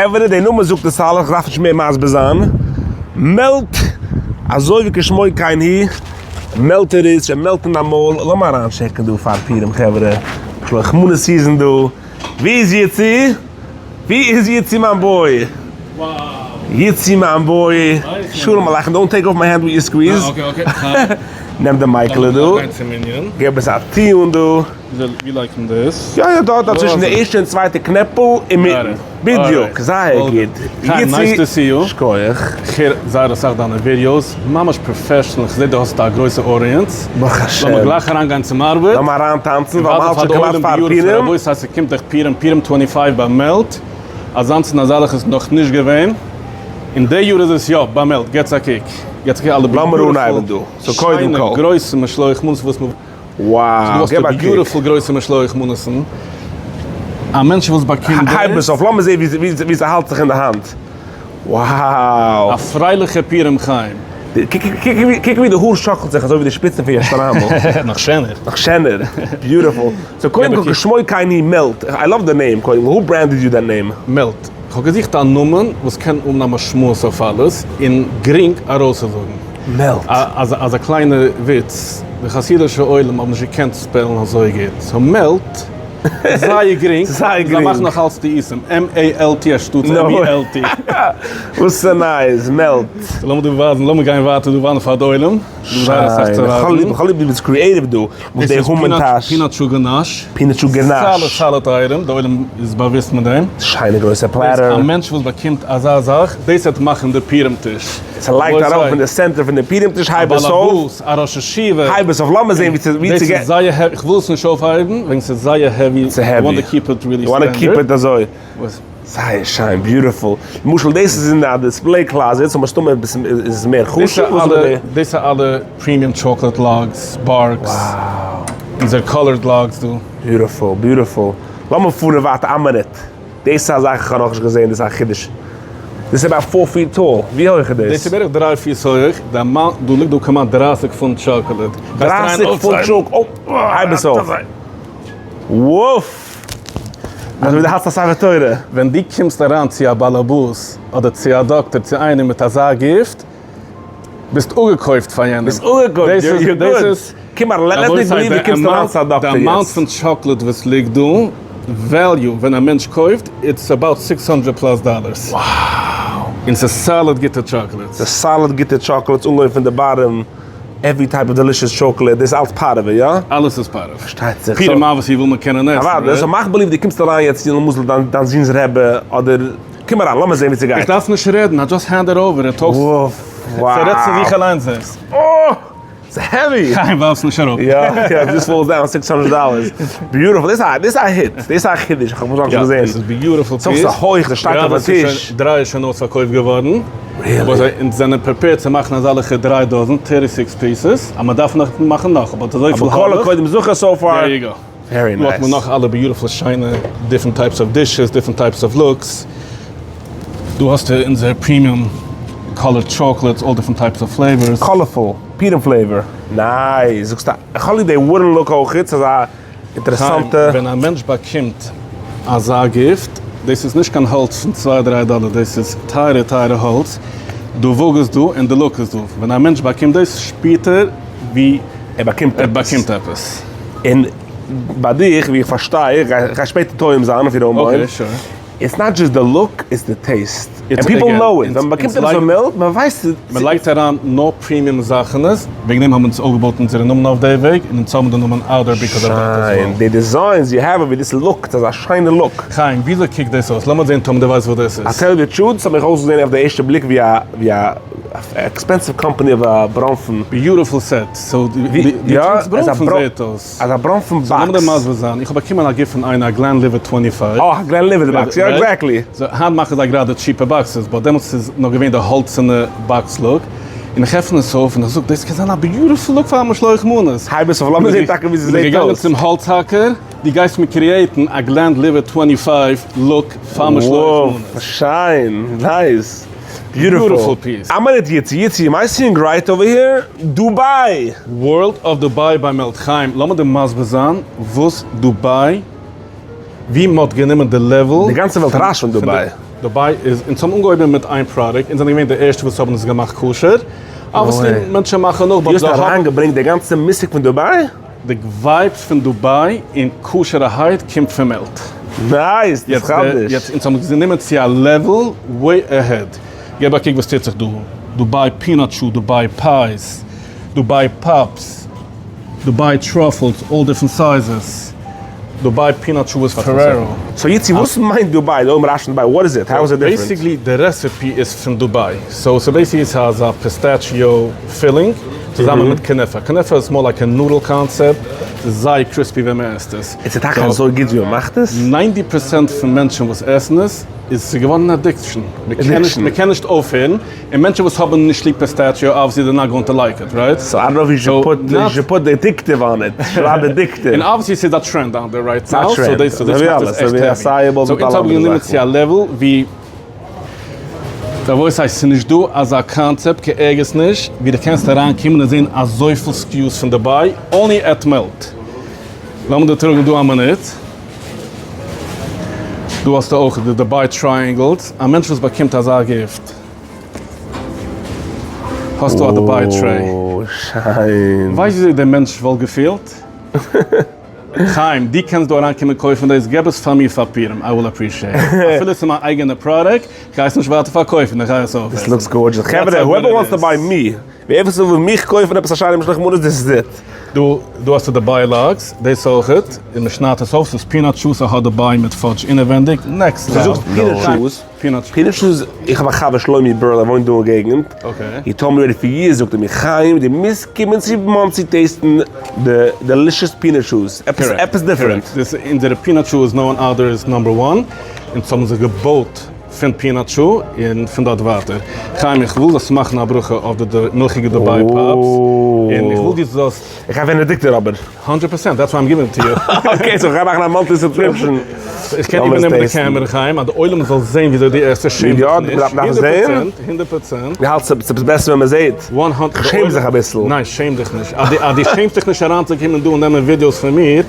חברה, די נאמען זאגט עס אלעס, כ'דארף נישט מער מסביר זיין. מעלט, אזוי ווי כשמו כן הוא, מעלט ער איז, שוין מעלט אין דיין מויל, לאמיר אריינטשעקן דא פאר פורים חברה, משלוח מנות season דא, ווי איז יצי? ווי איז יצי מיין boy? יצי מיין boy, שלום עליכם, don't take off my hand with your squeeze. נעם די מייקעלע דא, געב עס א טיון דא. ווי לייגט מען דאס? יא יא דארט דארט צווישן די ערשטע און צווייטע קנעפל אינמיטן. בדיוק, זייער גוט. חיים nice to see you. שכוח. כ'הער זייער אסאך דיינע videos, ממש professional, כ'זעה דו האסט א גרויסע audience. ברוך השם. לאמיר גלייך אריינגיין צום ארבעט. לאמיר אריינטאנצן ווייל מ'האלט שוין כמעט פאר פורים. רבותי ס'קומט דאך פורים, פורים twenty five ביי מעלט, אזאנס און אזעלכעס איז נאכנישט געווען, און די יאר איז עס יא ביי מעלט, געטס א קוק, געטס א קוק אלע beautiful, שיינע גרויסע משלוח מנות וואס מ. וואו, געב א קוק. beautiful גרויסע משלוח מנות'ן. א מענטש וואס באקומט דאס. הייב עס אויף, לאמיר זעהן ווי ס'האלט זיך אין די האנט. וואו. א פרייליכע פורים חיים. קוק ווי די האר שאקלט זיך אזוי ווי די שפיצן פון איר שטריימל. נאך שענער. נאך שענער. beautiful. so קודם כל כשמו כן הוא מעלט. I love the name קודם כל. who branded you that name? מעלט. כ'האב געזוכט א נאמען וואס קען האבן א משמעות אויף אלעס און גרינג ארויסצוזאגן. מעלט. אזא קליינע וויץ, די חסידישע עולם האבן נישט געקענט ספעלן אזוי גוט, so מעלט איז זייער גרינג, זייער גרינג. זיי מאכן נאך אלץ טעותים, M-A-L-T אנשטאטס M-E-L-T. וואס איז נייעס, מעלט. לאמיר דא ווייזן, לאמיר גיין ווייטער דא ווייזן פאר די עולם. שיין, איך האב ליב דו ביסט creative דא, מיט די המן טאש. peanut sugar ganache. peanut sugar ganache. solid solid item, די עולם איז באוויסט מיט דעם. שיינע גרויסע platter. א מענטש וואס באקומט אזא זאך, דאס וועט מאכן די פורים טיש. ס'לייגט ארויף אין די center פון די פורים טיש, הייב עס אויף. א באלעבאס, א ראש ישיבה. הייב עס אויף, לאמיר זען ווי צו גיין. דאס איז זייער heavy, איך וויל עס נישט אויפהייבן, וועגן ס'איז זייער heavy. ס'איז heavy. You want to keep it really you want standard. keep it אזוי. זייער שיין, beautiful. למשל דאס איז אין א display closet, so מסתמא איז עס מער חשוב. דאס איז אלע premium chocolate logs, barks. אונזער colored logs דא. beautiful, beautiful. לאמיר פארן ווייטער א מינוט. דאס איז א זאך איך האב נאכנישט געזען, דאס איז א חידוש. דאס איז about four feet tall, ווי הויך איז דאס? דאס איז בערך דריי פיס הויך, די amount, דא ליגט דא כמעט דרייסיג פונט טשאקאלעד. דרייסיג פונט טשאק, אוי, הייב עס אויף. וואף! אזוי ווי דו האלטסט א ספר תורה. ווען דו קומסט אריין צו א באלעבאס אדער צו א דאקטער צו איינעם מיט אזא gift, ביסט אפגעקויפט פאר יענעם. ביסט אפגעקויפט, you're good. קום אריין, let me believe דו קומסט אריין צו א דאקטער יעצט. די amount פון טשאקלעד וואס ליגט דא, value ווען א מענטש קויפט, it's about 600 plus dollars. Wow! און ס'איז solid גוטע טשאקלעדס. ס'איז solid גוטע chocolates, אנגעהויבן פון די bottom, every type of delicious chocolate, דאס איז אלץ פארעווע, יא? אלעס איז פארעווע. פארשטייט זיך. פורים obviously וויל מען קענען עסן, אוודאי, so מאך believe דו קומסט אריין יעצט למשל דיין זון'ס רבי, אדער. קום אריין, לאמיר זען ווי ס'גייט. איך דארף נישט רעדן, I just hand it over, ער talks. ס'רעדט צו זיך אליינס דאס. אה! ס'איז heavy! חיים ווארפסט נישט אראפ. יא, יא, this falls down 600 dollars. beautiful, דאס איז א hit, דאס איז א חידוש, איך האב נאכנישט געזען. יא, דאס איז beautiful piece. ס'איז הויך, ס'שטייט אויף א טיש. דריי איז שוין אויספארקויפט געווארן. really? אבער אונז זענען prepared צו מאכן אזעלכע דריי dozen, 36 pieces, אז מ'דארף נאך מאכן נאך, אבער אזויפיל האב איך. אבער כל הקודם זכה so far. There you go. Very nice. דא האט מען נאך אלע beautiful שיינע different types of dishes, different types of looks. דא האסטו אונזער premium colored chocolates, all different types of flavors. Colorful, פורים flavor. Nice, זאגסט א, איך האב ליב די wooden look אויך, ס'איז א אינטערעסאנטע. ווען א מענטש באקומט אזא gift, דאס איז נישט קיין האלץ פון צוויי דריי דאלער, דאס איז טייערע טייערע האלץ, די וואג איז דא און די look איז דא, ווען א מענטש באקומט דאס שפירט ער ווי ער באקומט ער באקומט עפעס. און ביי דיך ווי איך פארשטיי, איך גיי שפעטער טועם זיין אויף your own mind, it's not just the look, it's the taste, and people know it, ווען מ'באקומט עפעס פון מעלט, מ'ווייסט עס. מ'לייגט אריין נאר premium זאכענעס, וועגן דעם האבן אונז אויפגעבויט אונזערע נאמען אויף די וועג, און אונז האבן די נאמען out there because of that as well. שיין, די designs you have ווי דאס lookt, אזא שיינע look. חיים, וויאזוי קוקט דאס אויס? לאמיר זען טאמער דו ווייסט וואס דאס איז. I tell you the truth, ס'האט מיך אויסגעזען אויף די ערשטע בליק ווי א ווי א expensive company אוו א בראנפן. Beautiful set, so דו טרינקסט בראנפן זעהט אויס. אזא בראנפן box. So לאמיר דיר מסביר זיין, איך האב באקומען א gift פון איינער א Glenlivet 25. אה, א Glenlivet box, יא exactly. So היינט מאכן זיי גראדע cheaper boxes, but דעמאלטס איז נאך געווען די האלצענע box look, און איך עפן עס אויף און איך זאג דאס קען זיין א beautiful look פאר א משלוח מנות. הייב עס אויף לאמיר זעהן טאקע ווי ס'זעהט אויס. בין איך געגאנגען צום האלץ האקער, דו גייסט מיר create ן א Glenlivet 25 look פאר משלוח מנות. וואו, שיין, nice. Beautiful piece. א מינוט יצי, יצי, am I seeing right over here? דובאי! World of Dubai ביי מעלט חיים, לאמיר דיר מסביר זיין וואס דובאי, ווי מ'האט גענומען די level. די גאנצע וועלט רעש'ט פון דובאי. דוביי איז, אונז האבן אנגעהויבן מיט איין פראדוקט, אונז זענען געווען די ערשטע וואס האבן עס געמאכט כשר, obviously מענטשן מאכן נאך דו but האסט אריינגעברענגט די גאנצע מושג פון דוביי? די vibes פון דוביי און כשר'הייט קומט פון מעלט. nice, דאס כאפ נישט. יעצט אונז האבן עס גענומען צו א level way ahead. געב א קוק וואס טוט זיך דא, דוביי peanut choux, דוביי pies, דוביי pops, דוביי truffles, all different sizes, דוביי peanut choux with Ferrero. so יצי וואס מיינט דוביי? די עולם רעש'ט פון דוביי, what is it? how is it different? basically די recipe איז פון דוביי, so ס'איז basically ס'איז אזא pistachio filling צוזאמען מיט כנפה, כנפה איז more like א noodle concept, ס'איז זייער crispy ווען מ'עסט עס. און ס'איז טאקע אזוי גוט ווי מ'מאכט עס? ninety percent פון מענטשן וואס עסן עס איז ס'איז געווארן אן addiction, מ'קען נישט אויפהערן, און מענטשן וואס האבן נישט ליב pistachio obviously they're not going to like it, right? so I don't know if you should put, you should put addictive on it, שרייב addictive. און obviously ס'איז א trend out there right now, so דאס מאכט עס עכט heavy. so אונז האבן גענומען צו א level ווי רבותי ס'איז נישט דא אזא קאנצעפט כערגעץ נישט ווי דו קענסט אריין קומען און זען אזויפיל SKUs פון דוביי only at מעלט. לאמיר דיר טראגן דא א מינוט. דא האסטו אויך די דוביי triangles, א מענטש וואס באקומט אזא gift האסטו א דוביי tray. אוי שיין. ווייסט וויאזוי דער מענטש וואלט געפילט? חיים, דו קענסט דא אריינקומען קויפן דאס, געב עס פאר מיר פאר פורים, I will appreciate it. אפילו עס איז מיין אייגענע פראדוקט, איך גיי עס נישט ווייטער פארקויפן, איך גיי עס אויפעסן. This looks gorgeous. חברה, whoever wants to buy me, ווער וואס וויל מיך קויפן עפעס א שיינע משלוח מנות, this is it. דא דא האסטו די ביילאגס, דאס אויכעט, און מען שניידט עס אויף, ס'איז peanut choux, ס'האט דוביי מיט fudge אינעווענדיג, next דו level. זאגסט peanut choux? peanut choux. peanut choux, איך האב א חבר שלומי בערל ער וואוינט דא אין געגנט, he told me already for years זאגט ער מיר חיים דו מוזט קומען צו מאנסי taste ן די delicious peanut choux, עפעס עפעס different. דאס אונזערע peanut choux איז known out there as number one, אונז האבן זיך געבויט פון peanut choux און פון דארט ווייטער. חיים איך וויל זאלסט מאכן א ברכה אויף די מילכיגע דוביי pops, און איך וויל דו זאלסט. איך גיי ווערן addicted אבער. הונדרעט percent, that's why I'm giving it to you. okay, so איך גיי מאכן א monthly subscription. איך קען איבערנעמען די קעמערע חיים אז די עולם זאל זען וויאזוי דו עסט עס, שעם דיך נישט, הונדרעט פראצענט, הונדרעט פראצענט. דו האלטסט ס'איז בעסער ווען מ'זעט? one איך שעם זיך אביסל. ניין שעם דיך נישט, אז דו שעמסט דיך נישט אריינצוקומען דא און נעמען ווידיאוס פון מיר,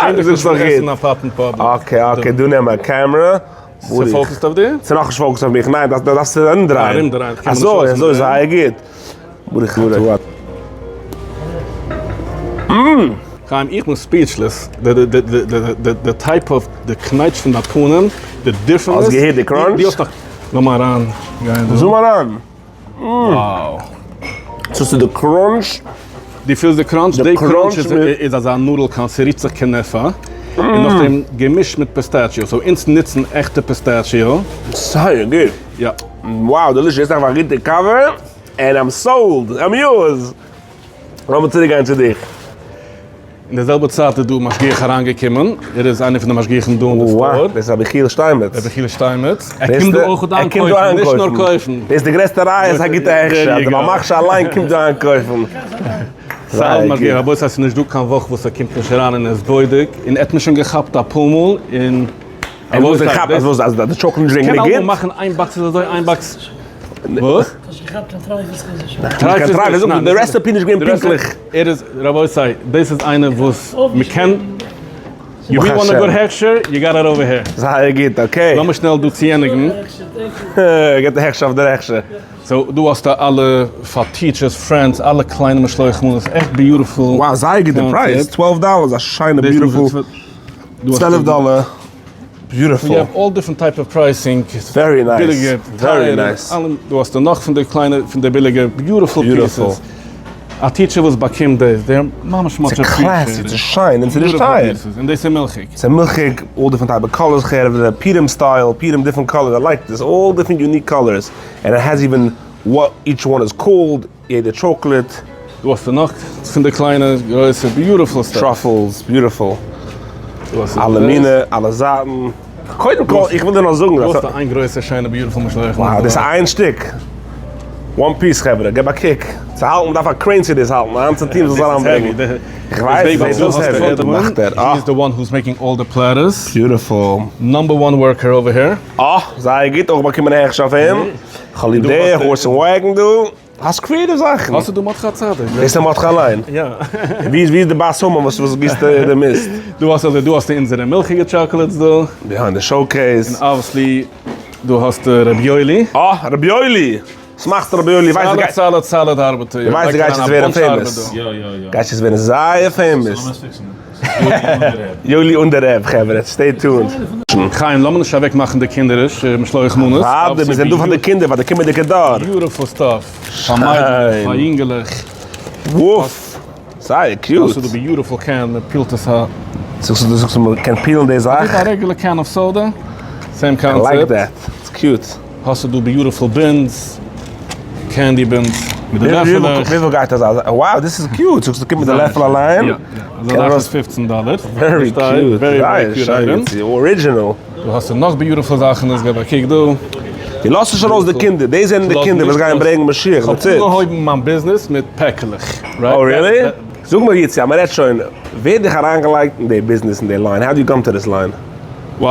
שעם דיך נישט פון עסן א פאפ אין public. okay okay, דא נעם א קעמערע. ס' focused אויף דיר? ס'איז נאכנישט focused אויף מיך, ניין דארפסט ארומדרייען. ארומדרייען, אזוי אזוי זייער גוט. ברוך אתה. חיים איך בין speechless, די type of די קנייטש פון דיין פנים, די difference. האסט געהערט די crunch? דו האסט נאך, לאמיר אריין גיין דא. zoom אריין. Wow. סאו ס'איז די crunch. דו פילסט די crunch? די crunch איז אזא noodle קאן, ס'רופט זיך כנפה, און נאכדעם געמישט מיט pistachio, so אונז נוצן עכטע pistachio. זייער גוט. יא. Wow delicious, יעצט דארף איך א גוטע קאווע, and I'm sold, I'm yours. לאמיר צוריק גיין צו דיך. אין די זעלבע צייט איז דא משגיח אריינגעקומען, ער איז איינער פון די משגיחים דא אין די store. דאס איז רבי יחיאל שטיינמעץ. רבי יחיאל שטיינמעץ, ער קומט דא אויך איינקויפן, נישט נאר קויפן. דאס איז די גרעסטע ראיה אז א גוטע הכשר, אז די בעל מכשיר אליין קומט דא איינקויפן. זייער משגיח, רבותי ס'איז נישט דא קיין וואך וואס ער קומט נישט אריין און ער איז בודק, און ער האט מיר שוין געכאפט אפאר מאל, און. ער וואלט געכאפט אז וואס אז די טשאקלעד איז נישט געווען גוט? קען אמאל מאכן איין box איז אזוי איין box וואס? האסט געכאפט קיין טרייפות חס ושלום. נישט קיין טרייפות, זאג די recipe נישט געווען פונקטליך. ער איז רבותי דאס איז איינער וואס מ'קען you really want a good הכשר you got it over here. זייער גוט okay. לאמיר שנעל דא צוענדיגן. געט די הכשר אויף דער הכשר. so דא האסטו אלע פאר teachers friends אלע קליינע משלוח מנות עכט beautiful. Wow זייער גוט די פרייז, 12 דאלער איז א שיינע beautiful. 12 דאלער, beautiful. You have all different type of pricing. Very nice. ביליגע, very nice. דא האסטו נאך פון די קליינע, פון די ביליגע, beautiful pieces. א teacher וואס באקומט דאס, דער ממש much ס'איז classy, ס'איז שיין, און ס'איז נישט טייער. און דאס איז מילכיג. ס'איז מילכיג, all different type of colors, כ'הער די פירים style, פירים different colors, I like this, all different unique colors, and it has even what each one is called, יעדע chocolate. דא האסטו נאך פון די קליינע גרויסע beautiful stuff. Truffles, beautiful. אלע מינע, אלע זייטן. קודם כל, איך וויל דיר נאר זאגן. דא האסטו איין גרויסע שיינע beautiful משלוח מנות. Wow, דאס איז איין שטיק. One piece חברה, געב א קוק. צו האלטן דארף א crane צו דאס האלטן, א גאנצע טיעם זאל עס אריינברענגען. איך ווייס, זעט אויס heavy. מאכט ער. He is the one who's making all the platters. Beautiful. Number one worker over here. אה, זייער גוט, אויך באקומען א הכשר אויף אים. כ'האב ליב די horse and wagon דא. האסט creative זאכן. האסטו דא מרדכי הצדיק? דאס איז מרדכי אליין. יא. ווי איז ווי איז די בת המן וואס וואס גיסט די מיסט? דא האסטו אזוי דא האסטו אונזערע מילכיגע chocolates דא. Behind the showcase. און obviously. דא האסטו ר' יואלי. אה, ר' יואלי! וואס מאכסטו רבי יואלי? solid solid solid ארבעטער. דו ווייסט דו גייסט יעצט ווערן famous. גייסט יעצט ווערן זייער famous. יואלי און די רב חברה, stay tuned. חיים לאמיר נישט אוועק מאכן די קינדעריש משלוח מנות. אוודאי, מיר זענען דא פאר די קינדער, פאר די קומענדיגע דור. beautiful stuff, פאר מיידלעך, פאר יונגעלעך. וואף! זייער cute. דאס איז די beautiful can, מען פילט עס א. זאגסט דו זאגסט מען קען פילן די זאך? א רעגולער can of soda, same concept. I like that, it's cute. האסטו דא beautiful bins, candy bins, מיט די לעפעלעך. וויפיל גייט אזא זאך? Wow דאס איז cute, זאגסט דו קומט מיט די לעפל אליין? יא, אזא זאך איז 15 דאלער. Very cute, זייער שיין, original. דא האסטו נאך beautiful זאכן, עס געב א קוק דא. דו לאזט נישט ארויס די קינדער, דאס זענען די קינדער וואס גייען ברענגען משיח, that's it. כ'האב אנגעהויבן מיין ביזנעס מיט פעקעלעך, right? Oh really? זאג מיר איצי, אז מ'רעדט שוין, ווער האט דיך אריינגעלייגט אין די ביזנעס אין די line? How do you come to this line? Wow.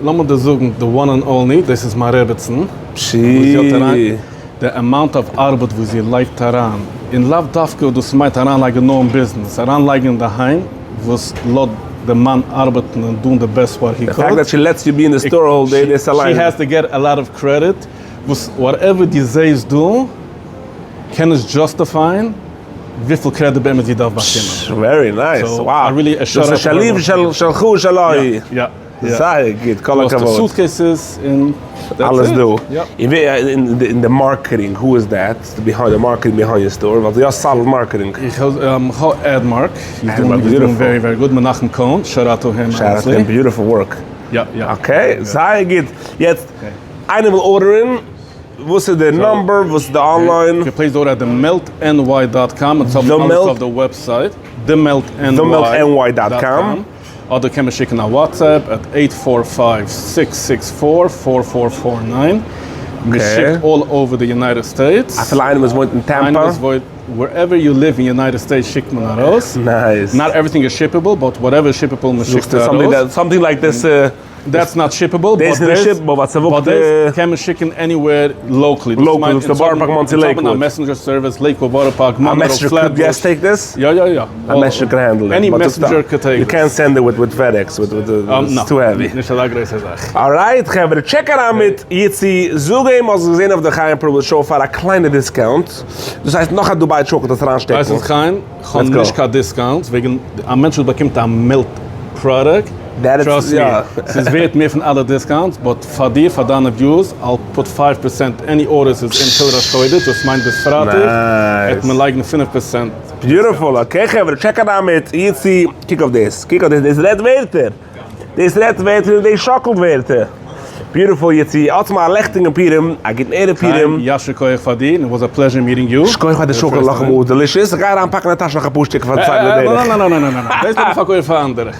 לאמיר דיר זאגן, די one and only, דאס איז מיין רעבעצן. פשי. די amount of ארבעט וואס זי לייגט אריין, און לאו דווקא דאס מיינט אריינלייגן נאר אין ביזנעס, אריינלייגן אינדערהיים וואס לאזט די מאן ארבעטן און טון די best what he could. The fact that she lets you be in the store all day דאס אליין. She has to get a lot of credit, וואס whatever דו זעהסט דא קען נישט justify ען וויפיל קרעדיט באמת זי דארף באקומען. Very nice, wow. דאס איז שלי ושלך ושלו. יא. זייער גוט, כל הכבוד. דו האסט די suitcases און that's it. אלעס דא. און די marketing, who is that? Behind די marketing behind your store, ווייל דו האסט solid marketing. איך האב עדמארק, he's doing very very good, מנחם קאהן, shout out to him. Shout out to him, beautiful work. יא יא. Okay, זייער גוט. יעצט, איינער וויל ארדערן, וואס איז די number, וואס איז די online? Okay, please order at themeltny dot com, אונז האבן אלעס אויף די website, themeltny dot com. אדער קען מען שיקן א WhatsApp at eight four five six six four four four four nine, מען שיקט all over די United States. אפילו איינער וואס וואוינט אין טעמפא? איינער וואס וואוינט wherever you live אין United States שיקט מען ארויס. Nice. Not everything איז shippable but whatever איז shippable מען שיקט ארויס. Something like this. That's not shippable, דאס איז נישט shippable ווייל ס'וואגט but דאס קען מען שיקן anywhere locally. Locally, דאס איז בארא פארק מאנסי לעיקוואוד. אונז האבן א messenger service, לעיקוואוד בארא פארק מאנרא פלעטבוש. Yes take this? יא יא יא. א messenger קען handle ען. Any messenger קען take you can't send it with FedEx, with it's too heavy. נישט אזא גרויסע זאך. Alright חברה, check אריין מיט איצי, זאג אים האסט געזען אויף די חיים פראבעל show פאר א קליינע discount, דאס הייסט נאך א דובאי chocolate האסט אריינשטעקן. ווייסט וואס חיים? כ'האב נישט קיין discounts וועגן א מענטש וואס באקומט א מעלט פראדוקט, trust me, ס'איז ווערט מער פון אלע discounts, but פאר דיר פאר דיינע views, I'll put 5% any orders איז until ראש חודש, דאס מיינט ביז פרייטאג, וועט מען לייגן 5%. Beautiful, okay חברה, check אריין מיט איצי, קוק אויף דאס, קוק אויף דאס, דאס רעדט ווערטער, דאס רעדט ווערטער און דאס שאקלט ווערטער. Beautiful איצי, האטס מיר א לעכטיגן פורים, א גוטן ערב פורים. יישר כח פאר דיר, it was a pleasure meeting you. שכוח פאר די שאקל נאכאמאל, delicious, איך גיי אריינפאקן אין טאש נאך אפאר שטיקער פאר די צייט לדרך. נא נא נא נא נא נא, דאס וועל איך פארקויפן פאר אנדערע.